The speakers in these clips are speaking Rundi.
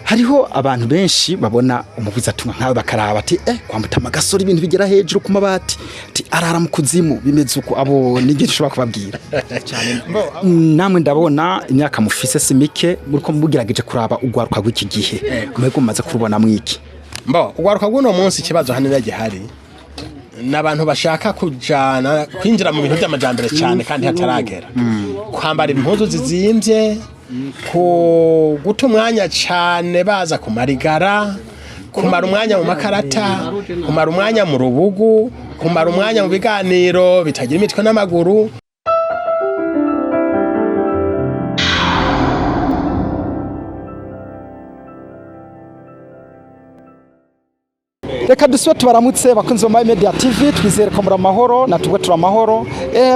Hariho abantu benshi babona umugwizatunga nkawe bakaraba ati kwa Mutama Gasore ibintu bigera hejuru ku mabati, ati arara mu kuzimu, bimeze uko. Abo nige nshobora kubabwira cyane. Namwe ndabona imyaka mufise si mike, muriko mugerageje kuraba ugwaruka rw'iki gihe, mwebwe mumaze kurubona mwiki? Mbo ugwaruka rw'uno munsi, ikibazo hanini gihari ni abantu bashaka kujana kwinjira mu bintu by'amajambere cyane kandi hataragera, kwambara impuzu zizimvye, ku guta umwanya cyane baza kumarigara, kumara umwanya mu makarata, kumara umwanya mu rubugu, kumara umwanya mu biganiro bitagira imitwe n'amaguru. Reka dusube tubaramutse bakunzi ba Media TV, twizere ko muri amahoro, natubwe turi amahoro.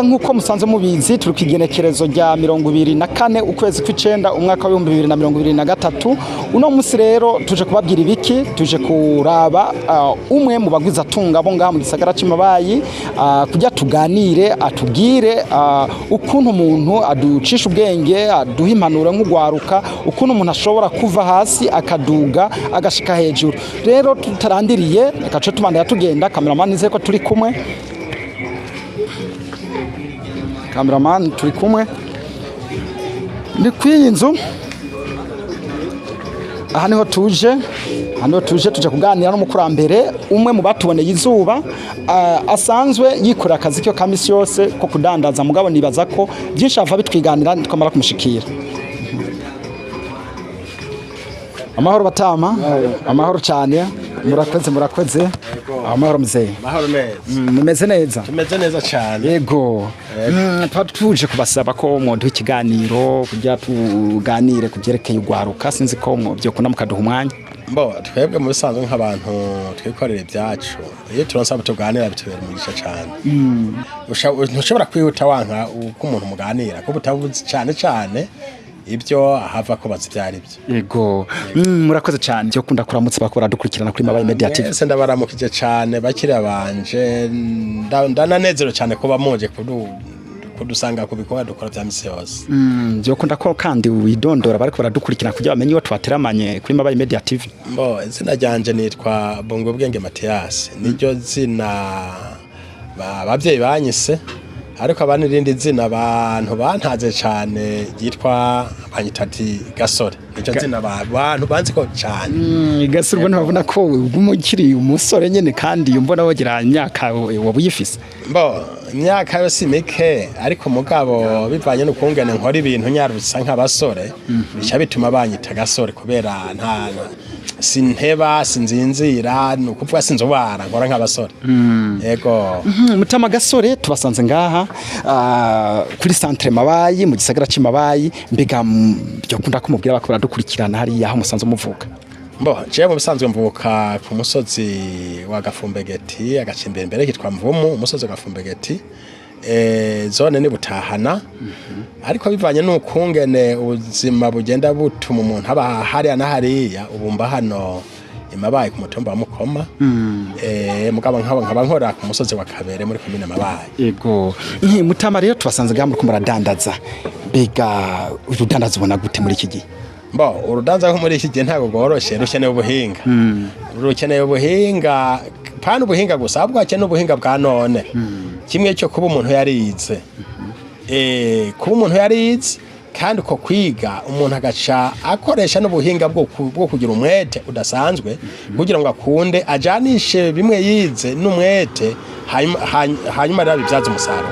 Nk'uko musanzwe mubizi, turi ku igenekerezo rya 24 ukwezi kw'icenda umwaka wa 2023. Uno munsi rero tuje kubabwira ibiki? Tuje kuraba umwe mu bagwizatunga bo ngaha mu gisagara c'Imabayi, kujya tuganire, atubwire ukuntu umuntu aducisha ubwenge, aduha impanuro nk'ugwaruka, ukuntu umuntu ashobora kuva hasi akaduga agashika hejuru. Rero tutarandiriye, reka tuce tubandanya tugenda. Cameraman, nizeye ko turi kumwe. Cameraman, turi kumwe, ni kw'iyi nzu. Aha niho tuje, aha niho tuje, tuje kuganira n'umukurambere, umwe mu batuboneye izuba, asanzwe yikorera akazi ke ka misi yose ko kudandaza. Mugabo nibaza ko byinshi ava bitwiganira twamara kumushikira. Amahoro batama, amahoro cyane, murakoze, murakoze. Amahoro mzee. Mahoro meza. Mumeze neza? Tumeze neza cyane. Yego. Tuba tuje kubasaba ko mwoduha ikiganiro kugira tuganire ku byerekeye ugwaruka. Sinzi ko byokunda mukaduha umwanya. Mbo twebwe mu bisanzwe nk'abantu twikorera ibyacu, iyo turonse abo tuganira bitubera umugisha cyane. Ntushobora kwihuta wanka uko umuntu muganira, kuko utabuzi cyane cyane ibyo ahava kubaza ibyo ari byo. Yego. Murakoze cyane. Byo kunda kuramutse bakora dukurikirana kuri Mabayi Media TV. Mwese ndabaramukije cyane bakiriya banje, ndananezerewe cyane kuba muje kudusanga ku bikorwa dukora bya misi yose. Byo kunda ko kandi widondora bariko baradukurikirana kugira bamenye iyo twateramanye kuri Mabayi Media TV. Mbo izina ryanje nitwa Bongo Bwenge Mathias, niryo zina abavyeyi banyise, ariko abandi irindi zina abantu bantaze cyane ryitwa banyita ati Gasore, niryo zina abantu banzi ko cyane. Gasore, ubwo ntibabona ko ukiri umusore nyene, kandi mbona wogira imyaka waba uyifise. Mbo imyaka yo si mike, ariko mugabo bivanye n'ukungene nkora ibintu nyarutsa nk'abasore, bica bituma banyita Gasore, kubera nta sinteba, sinzinzira, ni ukuvuga sinzobara, nkora nk'abasore. Yego. Mutama Gasore, tubasanze ngaha kuri centre Mabayi mu gisagara c'Imabayi. Mbega byo kunda ko mubwira bakora dukurikirana hariya aho musanzwe muvuka? Mbo jewe mu bisanzwe mvuka ku musozi wa Gafumbegeti, agacimbere mbere kitwa Mvumu, umusozi wa Gafumbegeti, zone ni Butahana. Ariko bivanye n'ukungene ubuzima bugenda butuma umuntu aba hariya na hariya, ubu mba hano Imabayi ku mutumba wa Mukoma, mugabo nkaba nkora ku musozi wa Kabere muri komine Mabayi. Yego. Mutama, rero tubasanze ngaha muriko muradandaza. Mbega urudandaza ubona gute muri iki gihe? Mbo urudanza nko muri iki gihe ntabwo rworoshe, rukeneye ubuhinga, rukeneye ubuhinga, pana ubuhinga gusa, ahubwo hakeneye ubuhinga bwa none. Kimwe cyo kuba umuntu yarize, kuba umuntu yarize kandi uko kwiga umuntu agaca akoresha n'ubuhinga bwo kugira umwete udasanzwe, kugira ngo akunde ajanishe bimwe yize n'umwete, hanyuma rero bibyaze umusaruro.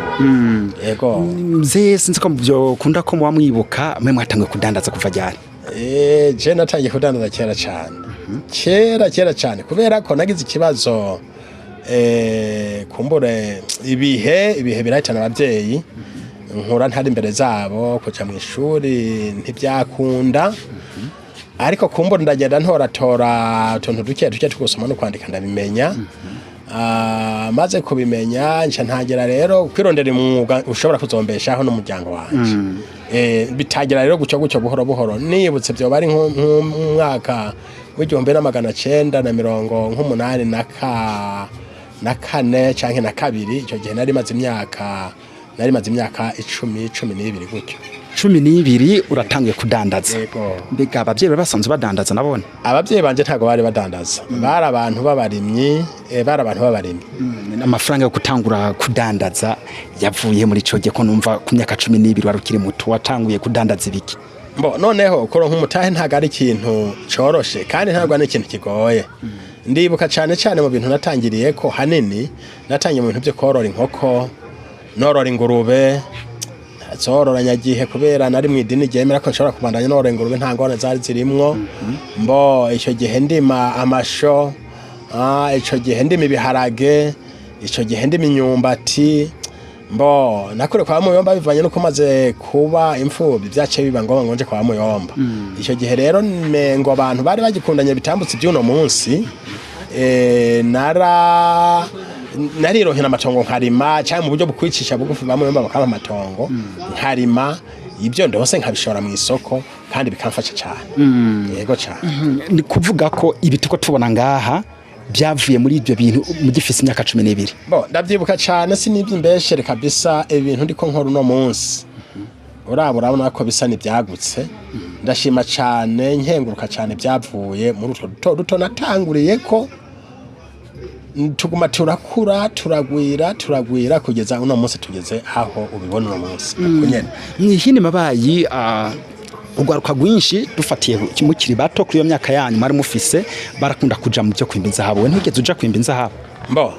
Yego. Mzee, sinzi ko byokunda ko muba mwibuka, mwe mwatanguye kudandaza kuva ryari? Je natangiye kudandaza kera cyane, kera kera cyane, kubera ko nagize ikibazo, kumbure ibihe birahitana ababyeyi, nkura ntari imbere zabo, kuja mu ishuri ntibyakunda, ariko kumbure ndagenda ntoratora utuntu duke duke two gusoma no kwandika, ndabimenya. Maze kubimenya nca ntangira rero kwirondera umwuga ushobora kuzombeshaho n'umuryango wanje. Bitangira rero gutyo gutyo, buhoro buhoro. Nibutse byoba ari nk'umwaka w'1984 canke na kabiri. Icyo gihe nari maze imyaka 10, 12 gutyo. 12 uratangiye kudandaza. Yego. Mbega abavyeyi bari basanzwe badandaza nabone? Abavyeyi banje ntabwo bari badandaza, bari abantu b'abarimyi, bari abantu b'abarimyi. Amafaranga yo gutangura kudandaza yavuye muri ico gihe, ko numva ku myaka 12 wari ukiri muto, watanguye kudandaza ibiki? Mbo noneho kuronka umutahe ntabwo ari ikintu coroshe, kandi ntabwo ari ikintu kigoye. Ndibuka cane cane mu bintu natangiriye ko hanini, natangiye mu bintu byo korora inkoko, norora ingurube, zorora nyagihe kubera nari mu idini ryemera ko nshobora kubandanya norora ingurube, nta ngorane zari zirimwo. Mbo icyo gihe ndima amasho, ico gihe ndima ibiharage, ico gihe ndima imyumbati. Mbo nakure kwa muyomba bivanye nuko maze kuba imfubyi, byaciye biba ngombwa ngo nje kwa muyomba. Icyo gihe rero mengo abantu bari bagikundanye bitambutse iby'uno munsi, nara narirohera amatongo nkarima, cyangwa mu buryo bukwicisha bugufi bamuyomba bakampa amatongo nkarima, ibyo ndose nkabishora mu isoko kandi bikamfasha cyane. Yego cyane. Ni kuvuga ko ibi tuko tubona ngaha byavuye muri ibyo bintu mugifise imyaka 12? Bo ndabyibuka cyane, sinibye imbeshere kabisa. Ibintu ndiko nkora uno munsi uraba urabona ko bisa n'ibyagutse. Ndashima cyane, nkenguruka cyane, byavuye muri utwo duto duto natanguriye ko tuguma turakura, turagwira, turagwira kugeza uno munsi tugeze aho ubibona uno munsi uko nyene. Mwihini mabayi, urwaruka rwinshi dufatiye mukiri bato kuri iyo myaka yanyu mwari mufise, barakunda kuja mu byo kwimba inzahabu. We ntigeze uja kwimba inzahabu? Mbo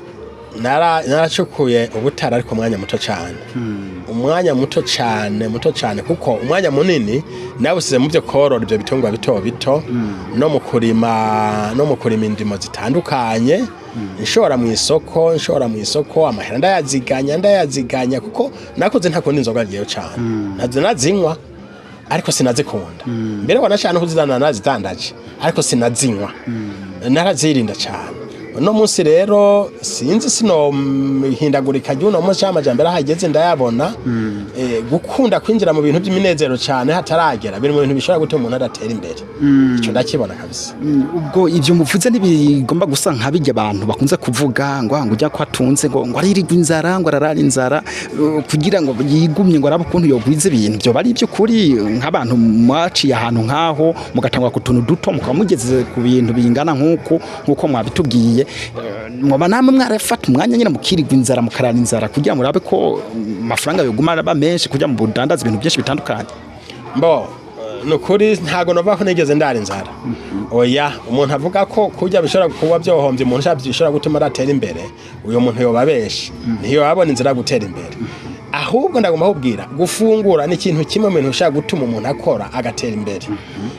naracukuye ubutara, ariko umwanya muto cyane, umwanya muto cyane, muto cyane, kuko umwanya munini nawusize mu byo korora ibyo bitungwa bito bito no mu kurima indimo zitandukanye, nshora mu isoko, nshora mu isoko, amahera ndayaziganya, ndayaziganya, kuko nakuze ntakunda inzoga ngewe cyane. Ntazo nazinywa, ariko sinazikunda. Mbere wanashaka no kuzidana nazidandaje, ariko sinazinywa, narazirinda cyane. Uno munsi rero sinzi, sino hindagurika ry'uno munsi cyangwa amajambere ahageze ndayabona, gukunda kwinjira mu bintu by'iminezero cyane hataragera biri mu bintu bishobora gutuma umuntu adatera imbere. Icyo ndakibona kabisa. Ubwo ibyo muvuze ntibigomba gusa nka bijya abantu bakunze kuvuga ngo ujya ko atunze ngo aririrwa inzara, ngo ararara inzara, kugira ngo yigumye, ngo arabe ukuntu yogwiza ibintu. Byo bari iby'ukuri, nk'abantu mwaciye ahantu nk'aho mugatangwa ku tuntu duto mukaba mugeze ku bintu bingana nk'uko mwabitubwiye, mwoba namwe mwarafata umwanya nyine mukirirwa inzara, mukarara inzara, kugira ngo murabe ko amafaranga yoguma aba menshi, kugira ngo mudandaze ibintu byinshi bitandukanye? Mbo ni ukuri ntago nova ko nigeze ndara inzara, oya. Umuntu avuga ko kurya bishobora kuba byohombye umuntu, cyangwa bishobora gutuma adatera imbere, uyu muntu yoba abenshi ntiyo inzira yo gutera imbere. Ahubwo ndagomba kubwira, gufungura ni ikintu kimwe mu bintu bishobora gutuma umuntu akora agatera imbere.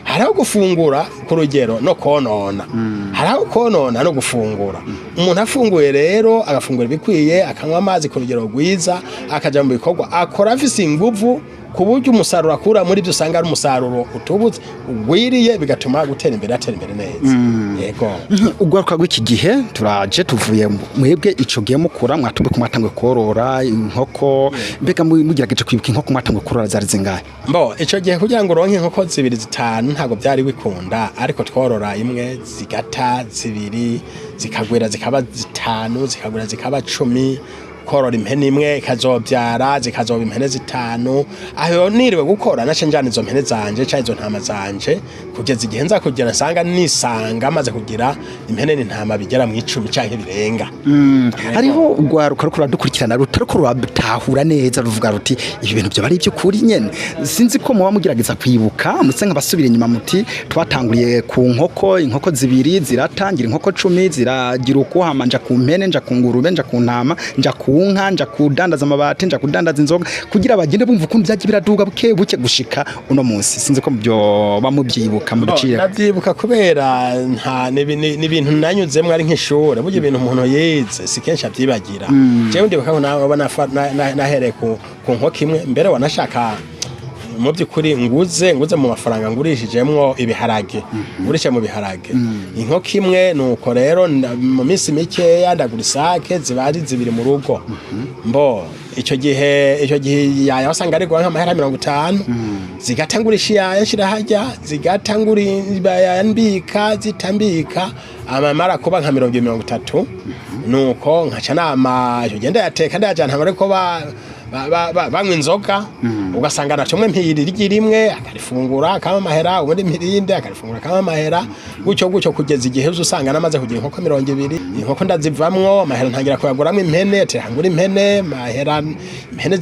Hariho gufungura ku rugero no konona, hariho konona no gufungura. Umuntu afunguye rero, agafungura ibikwiye, akanywa amazi ku rugero rwiza, akaja mu bikorwa akora afise inguvu, ku buryo umusaruro akura muri byo usanga ari umusaruro utubutse ugwiriye, bigatuma gutera imbere, atera imbere neza. Yego. Urwaruka rw'iki gihe, turaje tuvuye mwebwe ico gihe mukura, mwatubwe ko mwatanguye korora inkoko. Mbega mugerageje kwibuka, inkoko mwatanguye korora zari zingahe? Mbo ico gihe kugira ngo uronke inkoko zibiri, zitanu, ntabwo byari bikunda, ariko tworora imwe zigata zibiri, zikagwira zikaba zitanu, zikagwira zikaba 10. Korora impene imwe ikazobyara zikazoba impene zitanu. Aho niriwe gukora nace njana izo mpene zanje canke izo ntama zanje, kugeza igihe nza kugira nsanga nisanga maze kugira impene n'intama bigera mu 10 canke birenga. Hariho urwaruka ruko ruradukurikirana rutariko ruratahura neza, ruvuga ruti ibi bintu byo bari iby'ukuri nyene. Sinzi ko muba mugerageza kwibuka, muse nk'abasubira inyuma, muti twatanguriye ku nkoko, inkoko zibiri ziratangira inkoko 10, ziragira uko, hama nja ku mpene, nja ku ngurube, nja ku ntama, nja ku nka, nja kudandaza amabati, nja kudandaza inzoga, kugira bagende bumva ukuntu byagiye biraduga buke buke gushika uno munsi. Sinzi ko mubyo bamubyibuka muducire. Ndavyibuka kubera nta ni ibintu nanyuzemwo ari nk'ishure. Burya ibintu umuntu yize si kenshi avyibagira. Jewe ndibuka ko nawe nahereye ku nkoko imwe. Mbere wanashaka mu by'ukuri nguze mu mafaranga ngurishijemwo ibiharage, ngurishe mu biharage inkoko imwe. Nuko rero mu minsi mikeya ndagura isake, ziba ari zibiri mu rugo. Mbo icyo gihe yaya wasanga ari nk'amahera 50, zigata ngurisha iyaya nshira harya, zigata ngura yaya mbika, zitambika amamara kuba nka 20, 30. Nuko nkaca nama icyo gihe ndayateka, ndayajana ariko ba banywa inzoga, ugasanga nacomwe mpiri rigi rimwe akarifungura akama amahera, ubundi mpirinde akarifungura akama amahera, gutyo gutyo kugeza igihe uza usanga namaze kugira inkoko 20. Inkoko ndazivamwo, amahera ntangira kuyaguramwo impene, tirangura impene, mahera impene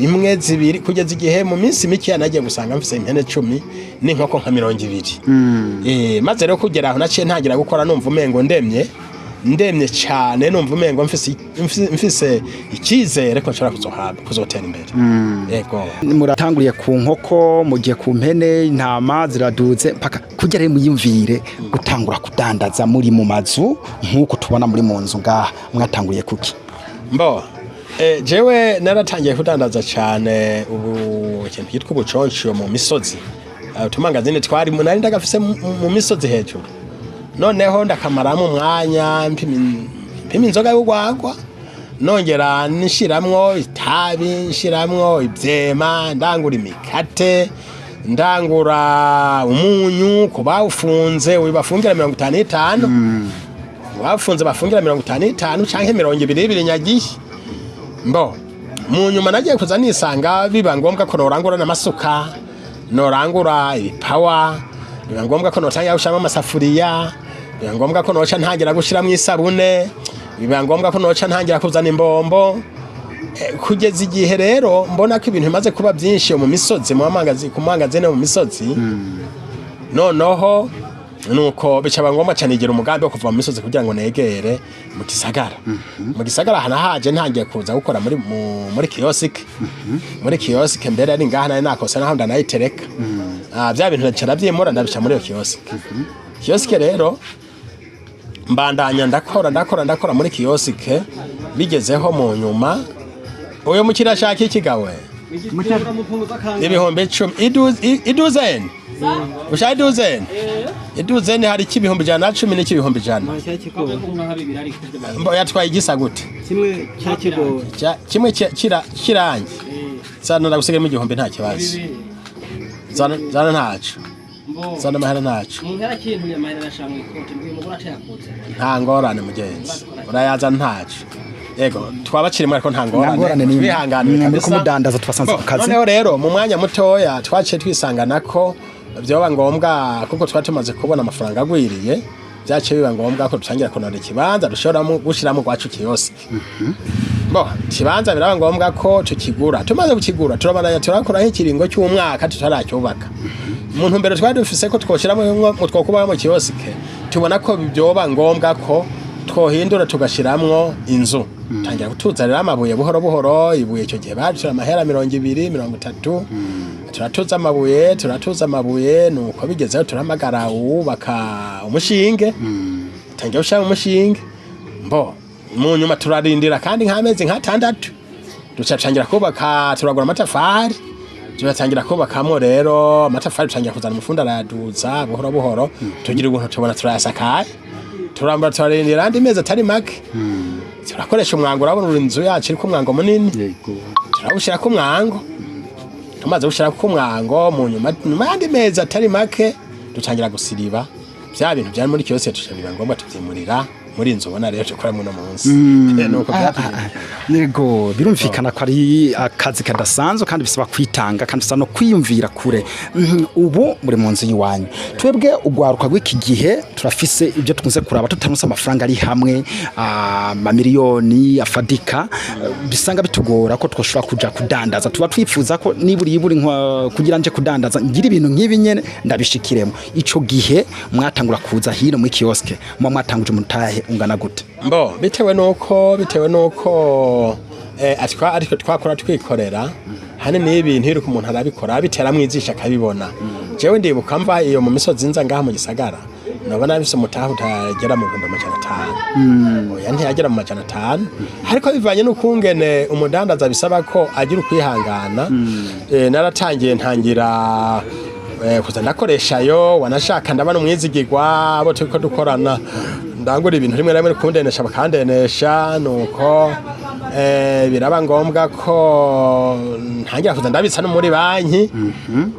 imwe, zibiri, kugeza igihe mu minsi mike nagiye gusanga mfise impene 10 n'inkoko nka 20. Maze rero kugera aho naciye ntangira gukora numva umengo ndemye cyane, numva umengo mfise icyizere ko nshobora kuzohabwa kuzotera imbere. Yego. Muratanguriye ku nkoko, mugiye ku mpene, intama ziraduze mpaka kugira rero muyumvire gutangura kudandaza muri mu mazu nk'uko tubona muri mu nzu ngaha, mwatanguriye kuki? Mbo jewe naratangiye kudandaza cyane ubu ikintu cyitwa ubuconco mu misozi. Utumangazini twari nari ndagafise mu misozi hejuru, noneho ndakamaramo umwanya mpima inzoga y'urwagwa, nongera nshiramwo itabi, nshiramwo ivyema, ndangura imikate, ndangura umunyu ku bawufunze ubafungira 55, bafunze bafungira 55 canke 22 nyagihe. Mbo mu nyuma nagiye kuza nisanga biba ngombwa ko norangura n'amasuka, norangura ibipawa, biba ngombwa ko notangira gushiramo amasafuriya, biba ngombwa ko noca ntangira gushiramo isabune, biba ngombwa ko noca ntangira kuzana imbombo. Kugeza igihe rero mbona ko ibintu bimaze kuba byinshi mu misozi, mu mangazi, ku mangazine mu misozi. Noneho nuko bicaba ngombwa cyane igira umugambi wo kuva mu misozi kugira ngo negere mu gisagara. Mu gisagara hanahaje ntangiye kuza gukora muri kiosk. Muri kiosk mbere ari ngaha nari nakose naho ndanayitereka. Bya bintu ndaca ndabyimura, ndabica muri iyo kiosk. Kiosk rero mbandanya ndakora, ndakora, ndakora muri kiosk, bigezeho mu nyuma uyo mukiriya ashaka ikigawe 10,000, iduzeni ushaka iduzeni, iduzeni hari icy'ibihumbi 110 n'icy'ibihumbi 100. Mbo yatwaye igisa gute? Kimwe cya kigori. Kimwe kirangi zana, ndagusigamo 1000, nta kibazo. Zana, zana, ntaco, zana amahera, ntaco. Umuntu yarakintuye amahera arashaka ikote mbwiye umugore acayakutse. Nta ngorane mugenzi, urayaza ntaco. Yego, twabacirimo ariko nta Nta ngorane ngorane. n'imwe. Twihanganire Muri kabisa. kumudandaza tubasanze Bo, ku kazi. Noneho rero mu mwanya mutoya twaciye twisangana ko vyoba ngombwa, kuko twari tumaze kubona amafaranga agwiriye, vyaciye biba ngombwa ko dutangira kunora ikibanza dushobora gushiramo rwacu kiosk. Bo ikibanza biraba ngombwa ko tukigura. Tumaze kukigura turabandanya turakuraho ikiringo cy'umwaka tutaracyubaka. Mu ntumbero twari dufise ko twoshiramo twokubamo kiosk, tubona ko byoba ngombwa ko twohindura tugashiramwo inzu. Tangira gutuza rero amabuye buhoro buhoro. Ibuye icyo gihe badushira amahera 20, 30. Turatuza amabuye, turatuza amabuye, nuko bigezeho turamagara uwubaka umushinge, tangira gushira umushinge. Mbo mu nyuma turarindira kandi nk'amezi nk'atandatu, duca dutangira kubaka, turagura amatafari, turatangira kubakamo rero amatafari, dutangira kuzana umufundi arayaduza buhoro buhoro, tugira ubuntu tubona turayasakaye. Turambara, turarindira andi mezi atari make, turakoresha umwango. Urabona uri inzu yacu iriko umwango munini, turawushyirako umwango. Tumaze gushyirako umwango, mu nyuma, nyuma y'andi mezi atari make, dutangira gusiriba bya bintu byari muri kiosk, tuca biba ngombwa tubyimurira muri inzu ubona rero dukoramo uno munsi. Nuko byatugendekeye. Yego, birumvikana ko ari akazi kadasanzwe kandi bisaba kwitanga kandi bisaba no kwiyumvira kure. Ubu muri mu nzu y'iwanyu. Twebwe ugwaruka rw'iki gihe turafise ibyo tukunze kuraba, tutaronse amafaranga ari hamwe amamiliyoni afadika, bisanga bitugora ko twoshobora kuja kudandaza. Tuba twifuza ko niburi iburi kugira nje kudandaza ngira ibintu nk'ibi nyene ndabishikiremo. Ico gihe mwatangura kuza hino muri kioske, muba mwatanguje umutahe ungana gute? Mbo bitewe nuko atwa ariko twakora twikorera hanini ibintu iri ku muntu arabikora abiteramwo ijisho akabibona. Jewe ndibuka mva iyo mu misozi nza ngaha mu gisagara, nabona bifise umutahe utagera mu 500,000. Oya, ntiyagera mu 500, ariko bivanye n'ukungene umudandaza bisaba ko agira ukwihangana. Naratangiye ntangira kuza ndakoreshayo, wanashaka ndabona umwizigirwa abo turiko dukorana, ndangura ibintu rimwe na rimwe kundenesha bakandenesha, nuko Biraba ngombwa ko ntangira kuza ndabitsa no muri banki.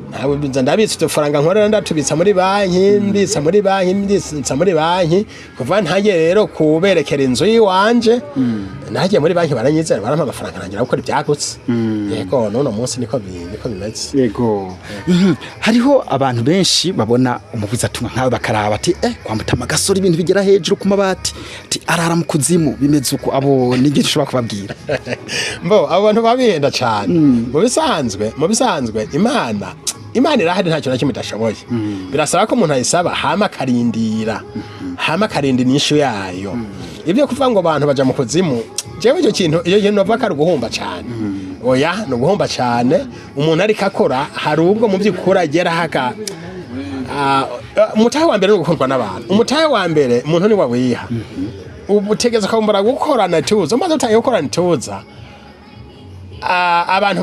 Ntabwo nza ndabitsa udufaranga nkorera, ndatubitsa muri banki, mbitsa muri banki, mbitsa muri banki. Kuva ntangiye rero kuberekera inzu y'iwanje, nagiye muri banki baranyizera, barampa amafaranga, ntangira gukora ibyagutse. Yego, n'uno munsi niko bimeze. Yego. Hariho abantu benshi babona umugwizatunga nkawe bakaraba ati kwa Mutama Gasore ibintu bigera hejuru ku mabati, ati arara mu kuzimu, bimeze uko. Abo nigeze ushobora kubabwira? Mbo abo bantu babihenda cyane. Mu bisanzwe Imana irahari, ntacyo na kimwe idashoboye. Birasaba ko umuntu ayisaba, hama akarindira inyishu yayo. Ibyo kuvuga ngo abantu baja mu kuzimu, jewe icyo kintu, iyo kintu novuga ko ari uguhumba cyane. Oya, ni uguhumba cyane. Umuntu ariko akora, hari ubwo mu by'ukuri agera haka. Umutahe wa mbere ni ugukundwa n'abantu. Umutahe wa mbere umuntu ni wawiha, utegeza ukambura gukorana ituza. Umaze utangiye gukorana ituza, abantu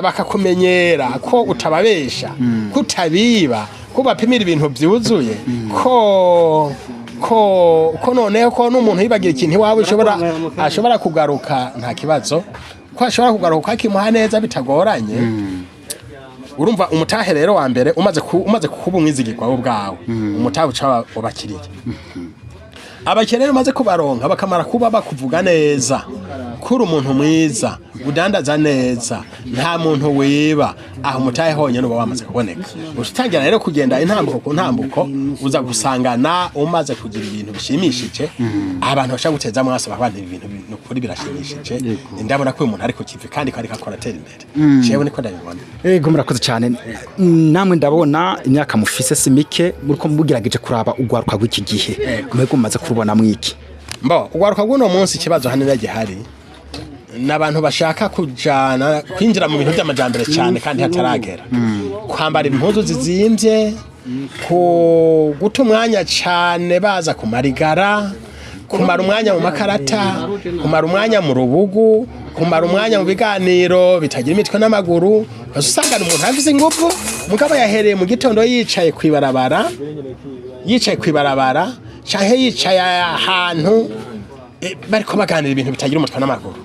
bakakumenyera ko utababesha, ko utabiba, ko bapimira ibintu byuzuye, ko noneho ko n'umuntu yibagira ikintu iwawe ashobora kugaruka nta kibazo, ko ashobora kugaruka akimuha neza bitagoranye. Urumva, umutahe rero wa mbere umaze kuba umwizigirwa wowe ubwawe, umutahe uca wabakiriye. Abakiriya rero umaze kubaronka, bakamara kuba bakuvuga neza kuri umuntu mwiza, udandaza neza, nta muntu wiba, aho umutahe honyine uba wamaze kuboneka. Utangira rero kugenda intambuko ku ntambuko, uza gusangana umaze kugira ibintu bishimishije, abantu bashaka guteza amaso, bakavuga ibintu ni ukuri birashimishije, ndabona ko uyu muntu ari ku kivi kandi ko ariko akora atera imbere. Jewe niko ndabibona. Ego, murakoze cyane. Namwe ndabona imyaka mufise si mike, muriko mugerageje kuraba ugwaruka rw'iki gihe, mwebwe mumaze kurubona mwiki? Mbo ugwaruka bw'uno munsi, ikibazo hanini gihari ni abantu bashaka kujana kwinjira mu bintu by'amajambere cyane kandi hataragera, kwambara impuzu zizimvye, ku guta umwanya cyane baza kumarigara, kumara umwanya mu makarata, kumara umwanya mu rubugu, kumara umwanya mu biganiro bitagira imitwe n'amaguru. Usanga umuntu afise ingufu, mugabo yahereye mu gitondo yicaye kwibarabara, yicaye kwibarabara canke yicaye ahantu bariko baganira ibintu bitagira umutwe n'amaguru.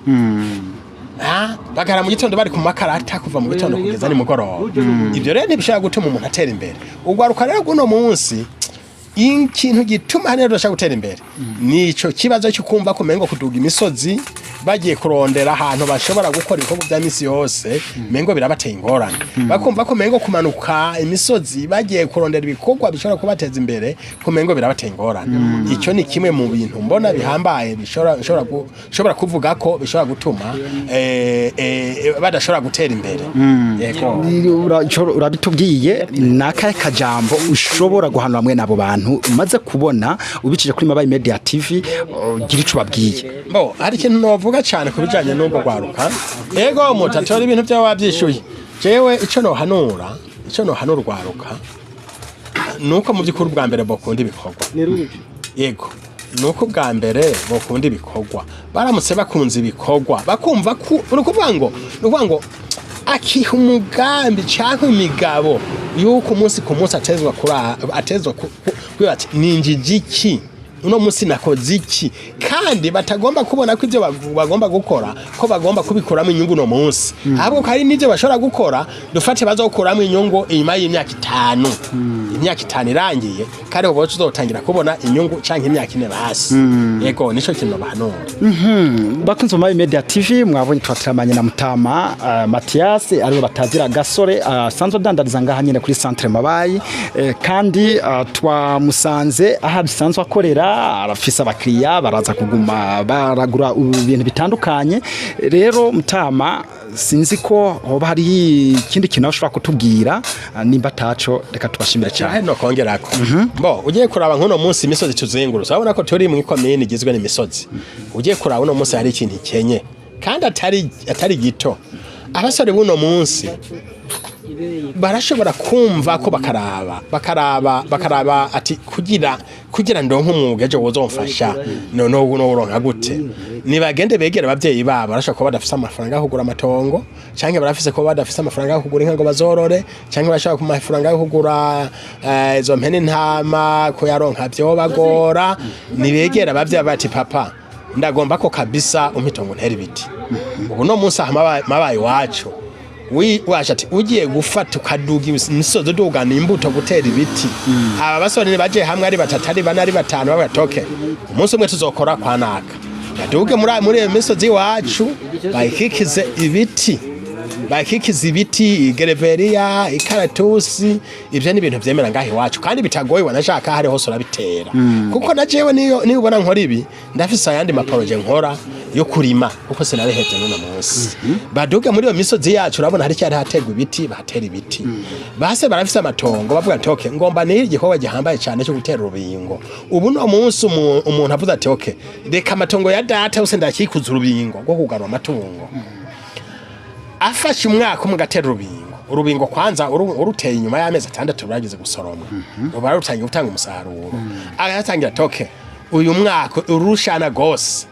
Bagara mu gitondo bari ku makarata kuva mu gitondo kugeza nimugoroba. Ibyo rero ntibishobora gutuma umuntu atera imbere. Ugwaruka rero guno munsi, ikintu gituma hano rudashaka gutera imbere nico kibazo cyo kumva ko mengo kuduga imisozi bagiye kurondera ahantu bashobora gukora ibikorwa bya misi yose mengo birabateye ingorane. Bakumva ko mengo kumanuka imisozi bagiye kurondera ibikorwa bishobora kubateza imbere ko mengo birabateye ingorane. Icyo ni kimwe mu bintu mbona bihambaye bishobora kuvuga ko bishobora gutuma badashobora gutera imbere. Yego. Urabitubwiye. Ni akahe kajambo ushobora guhanura hamwe n'abo bantu umaze kubona ubicishije kuri Mabayi Media TV, ugira ico ubabwiye? Bo, hari ikintu novuga cyane ku bijanye n'ubwo rwaruka. Ego, mutatora ibintu byawe wabyishyuye. Jewe ico nohanura urwaruka nuko mu by'ukuri bwa mbere bokunda ibikorwa. Yego, nuko bwa mbere bokunda ibikorwa. Baramutse bakunze ibikorwa, bakumva ko ni ukuvuga ngo akiha umugambi canke imigabo yuko umunsi ku munsi atezwa kura atezwa kwiba ati ninjije iki uno munsi, nakoze iki, kandi batagomba kubona ko ibyo bagomba gukora ko bagomba kubikuramo inyungu uno munsi, ahubwo ko hari n'ibyo bashobora gukora, dufate bazokuramo inyungu inyuma y'imyaka 5, imyaka 5 irangiye kandi ubu tuzotangira kubona inyungu, canke imyaka 4 basi. Yego, nico kintu bahanura. Bakunze mu Media TV, mwabonye twatiramanye na Mutama Mathias, ariwe batazira Gasore, asanzwe adandariza ngaha nyine kuri centre Mabayi, kandi twamusanze aho asanzwe akorera. Arafise abakiriya baraza kuguma baragura ibintu bitandukanye. Rero Mutama, sinzi ko hoba hari ikindi kintu ushobora kutubwira. Nimba taco, reka tubashimire cyane. Cyane no kongerako. Bo ugiye kuraba nk'uno munsi imisozi tuzengurutse, urabona ko turi mu ikomine igizwe n'imisozi. Ugiye kuraba uno munsi hari ikintu kenye kandi atari gito. Abasore buno munsi barashobora kumva ko bakaraba ati kugira ndonke umwuga ejo wozomfasha, no no no uronka gute? Nibagende begere abavyeyi babo. Barashobora kuba badafise amafaranga yo kugura amatongo, canke barafise kuba badafise amafaranga yo kugura inka ngo bazorore, canke barashobora ku mafaranga yo kugura izo mpene, intama, kuyaronka vyobagora. Nibegere abavyeyi bati: "Papa, Ndagomba ko kabisa umpitongo ntera ibiti. Ubu no munsi aha mabaye iwacu washa ati ugiye gufata ukaduga imisozi, udugana imbuto gutera ibiti. Aba basore baje hamwe ari batatu, ari bane, ari batanu, babatoke umunsi umwe tuzokora kwa naka, baduge muri iyo misozi iwacu, bayikikize ibiti, bakikiza ibiti, igereveriya, ikaratusi. Ivyo ni ibintu vyemera ngaho iwacu kandi bitagoye. Wanashaka hari hose urabitera, kuko na jewe niyo ubona nkora ibi, ndafise ayandi ma projets nkora yo kurima, kuko sinabihevye n'uno munsi. Baduge muri iyo misozi yacu, urabona hari cyari haterwa ibiti, batera ibiti. Base barafise amatongo, bavuga ati: "Okay, ngomba ni igikorwa gihambaye cyane cyo gutera urubingo." Ubu no munsi umuntu avuze ati: "Okay, reka amatongo ya data yose ndakikuza urubingo rwo kugarura amatungo." Afashe umwaka umwe agatera urubingo, urubingo kwanza uruteye inyuma y'amezi 6 rurageze gusoromwa, ruba rutangiye gutanga umusaruro. Agatangira toke uyu mwaka urushana gose,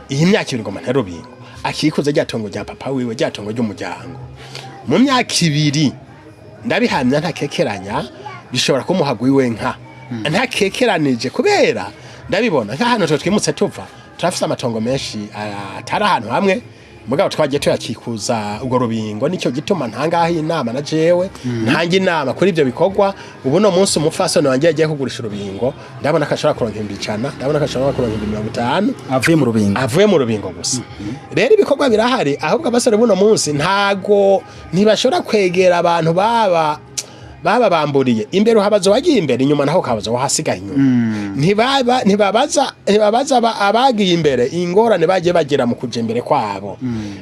iyi myaka 2 ngoma ntera urubingo, akikuza rya tongo rya papa wiwe, rya tongo ry'umuryango. Mu myaka 2, ndabihamya ntakekeranya, bishobora kumuha gwiwe nka ntakekeranije, kubera ndabibona nk'ahantu twe twimutse tuva, turafise amatongo menshi atari ahantu hamwe, mugabo twagiye tuyakikuza urwo rubingo. Nicyo gituma ntangaho inama na jewe ntanga inama kuri ibyo bikorwa. Ubu no munsi umupfasoni wanjye yagiye kugurisha urubingo, ndabona ko ashobora kuronka 100,000, ndabona ko ashobora kuronka 50,000 avuye mu rubingo. Avuye mu rubingo gusa. Rero ibikorwa birahari, ahubwo abasore buno munsi ntago ntibashobora kwegera abantu baba babamburiye imbere. Uhabaza wagiye imbere, inyuma naho ukabaza wahasigaye inyuma. Ntibabaza abagiye imbere ingorane bagiye bagira mu kuja imbere kwabo.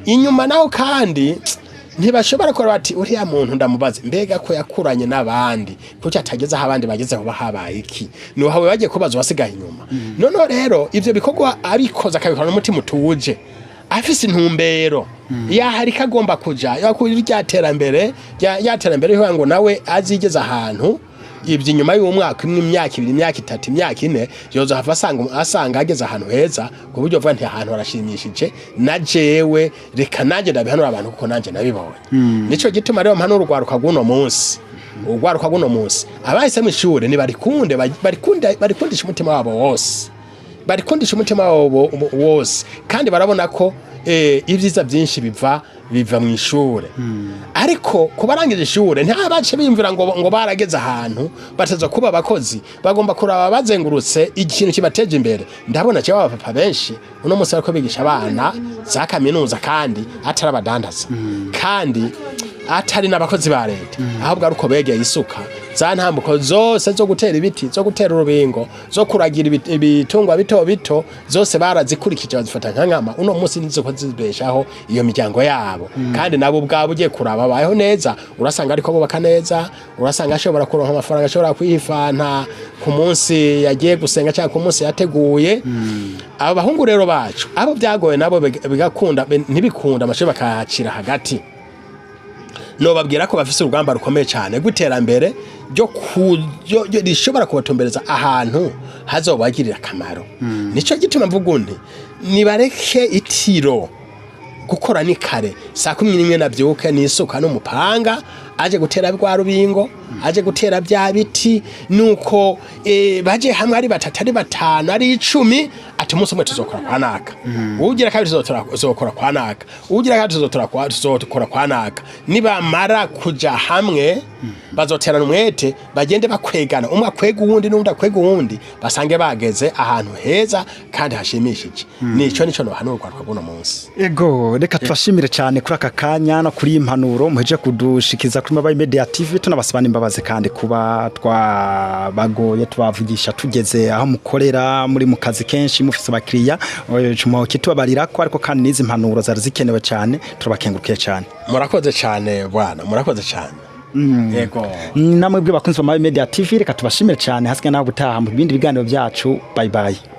Inyuma naho kandi ntibashobora kuba bati: "Uriya muntu ndamubaze, mbega ko yakuranye n'abandi, kuki atageze aho abandi bageze? Hoba habaye iki?" Nuhawe bagiye kubaza uwasigaye inyuma. Noneho rero ivyo bikorwa abikoze, akabikora n'umutima utuje, afise intumbero yahari ko agomba kuja yakuri rya terambere, rya terambere rivuga ngo nawe azigeze ahantu. Ibyo inyuma y'umwaka umwe, imyaka 2, imyaka 3, imyaka 4, yoza hava asanga ageze ahantu heza, ku buryo avuga nti: "Ahantu harashimishije, na jewe reka nanjye ndabihanura abantu, kuko nanjye nabibonye." Nico gituma rero mpanura urwaruka rw'uno munsi, urwaruka rw'uno munsi, abahisemo ishure nibarikunde, barikunde, barikundisha umutima wabo wose, barikundisha umutima wabo wose. Kandi barabona ko ibyiza byinshi biva mu ishure. Ariko kubarangije ishure ntabace biyumvira ngo barageze ahantu bataza kuba abakozi. Bagomba kuraba bazengurutse ikintu kibateje imbere. Ndabona cyo abapapa benshi uno munsi bariko bigisha abana za kaminuza, kandi atari abadandaza, kandi atari n'abakozi ba leta, ahubwo ari uko begeye isuka. Za ntambuko zose zo gutera ibiti, zo gutera urubingo, zo kuragira ibitungwa bito bito, zose barazikurikije, bazifata nka nkama. Uno munsi nizo ko zibeshaho iyo miryango yabo, kandi nabo ubwabo ugiye kuraba babayeho neza. Urasanga ariko bubaka neza, urasanga ashobora kuronka amafaranga, ashobora kwihifanta ku munsi yagiye gusenga cyangwa ku munsi yateguye. Abo bahungu rero bacu, abo byagoye nabo bigakunda, ntibikunda amashuri bakayacira hagati, nobabwira ko bafise urugamba rukomeye cyane rw'iterambere rishobora kubatumbereza ahantu hazobagirira akamaro. Nico gituma mvuga nti nibareke itiro, gukora ni kare, saa 11 navyuke n'isuka n'umupanga, aje gutera rwa rubingo, aje gutera bya biti. Nuko baje hamwe ari batatu, ari batanu, ari 10, ati: "Umunsi umwe tuzokora kwa naka, ugira kabiri tuzokora kwa naka, ugira kabiri tuzokora kwa naka." Nibamara kuja hamwe bazoterana umwete, bagende bakwegana, umwe akwega uwundi n'uwundi akwega uwundi, basange bageze ahantu heza kandi hashimishije. Nico nohanura urwaruka rw'uno munsi. Ego, reka tubashimire cyane kuri aka kanya no kuri iyi mpanuro muheje kudushikiza kuri Mabayi Media TV. Tunabasaba n'imbabazi kandi kuba twabagoye, tubavugisha tugeze aho mukorera, muri mu kazi kenshi, mufise abakiriya. Kitubabarira ko, ariko kandi n'izi mpanuro zari zikenewe cyane. Turabakengurukiye cyane. Murakoze cyane bwana, murakoze cyane, yego. Namwe bwe bakunzi ba Mabayi Media TV, reka tubashimire cyane. Hasigaye naho gutaha mu bindi biganiro byacu. Bye bye.